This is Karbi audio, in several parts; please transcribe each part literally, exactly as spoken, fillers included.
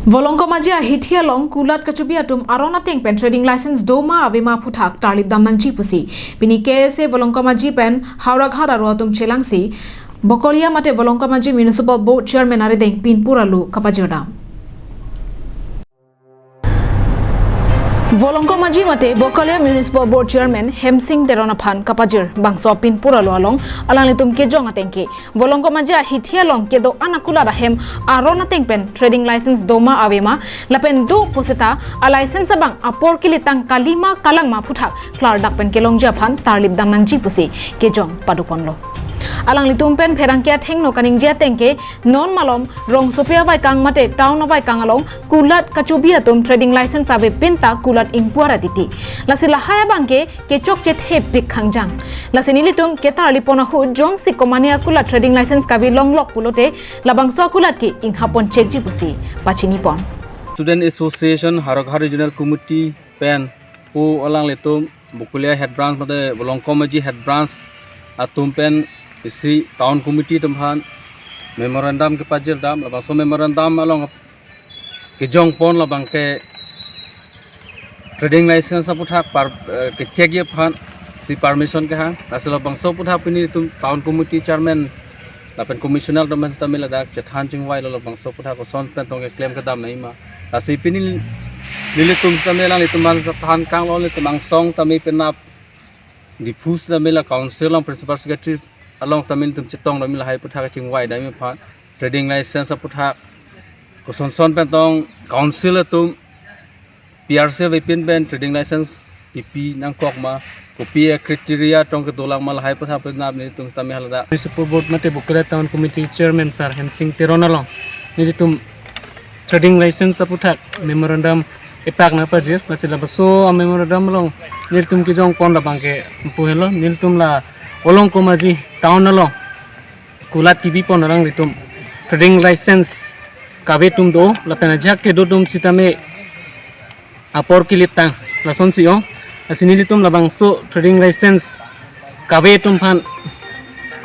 Volongkom Aji ahithi along kulat kachobi atum aron ateng pen trading license doma avema aphuthak tarlip dam nangji pusi pini K S A Volongkom Aji pen Howraghat aro atum chelangsi Bokolia mate Volongkom Aji Municipal Board Chairman arideng pinpur alu kapajir dam. Volongkom Aji mate Bokolia Municipal Board Chairman Hemsing Teron aphan kapajir bangso apinpur alu along alanglitum kejong ateng ke Volongkom Aji ahithi along kedo-an akulat ahem aron ateng pen trading license doma avema lapen do pusita a license abang apor kelitang kalima kalangma aphuthak klardak pen kelongji aphan tarlip dam nangji pusi kejong padoponlo. Alanglitum pen pherangke athengno kaningje ateng ke non malom rongsopi avaikang mate town avaikang along kulat kachobi atum trading license avepin ta kulat ingpu ra titi. Lasi lahai abang ke kechokche thepik khangjang. Lasi nelitum ketarlipon ahut jongsi komane akulat trading license kave longlok pulote labangso akulat ke inghapon chekji pusi pachinipon. Student Association Howraghat Regional Committee pen pu alanglitum Bokolia Head Branch mate Volongkom Aji Head Branch atum pen isi Town Committee atum aphan memorandum kepajir dam, labangso memorandum along kejongpon labang ke trading license aphuthak par, eh, kechekji aphan si permission kehang. Lasi labangso aphuthak pini itum Town Committee Chairman lapen Commissioner atum pen tame ladak chethan chingvailo, labangso aphuthak koson pen tong keklem kedam nangji ma. Lasi pini nelitum tame alanglitum aphan than kanglo, nelitum angsong tame penap Diphu tame la Council along Principal Secretary along tame nelitum chetong tame lahai aphuthak chingvai dam aphan trading license aphuthak kosonson pen tong Council atum P R C avepin pen trading license pipi nangkok ma, kopi a criteria tong kedolang ma, lahai aphuthak penap nelitum tame haladak. Municipal Board mate Bokolia Town Committee Chairman Sir Hemsing Teron along nelitum trading license aphuthak memorandum epak nangpajir, lasi labangso a memorandum along nelitum kejongpon labang ke pu helo, nelitum la Volongkom Aji town along kulat kebipon alanglitum trading license kave atum do, lapen ajahak kedo atum sitame apor kelitang lasonsi ong. Lasi nelitum labangso trading license kave atum aphan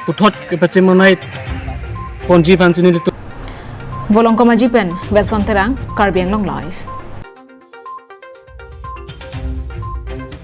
puthot kepachemonai ponji aphansi nelitum. Volongkom Aji pen Wilson Terang, Karbi Anglong Live.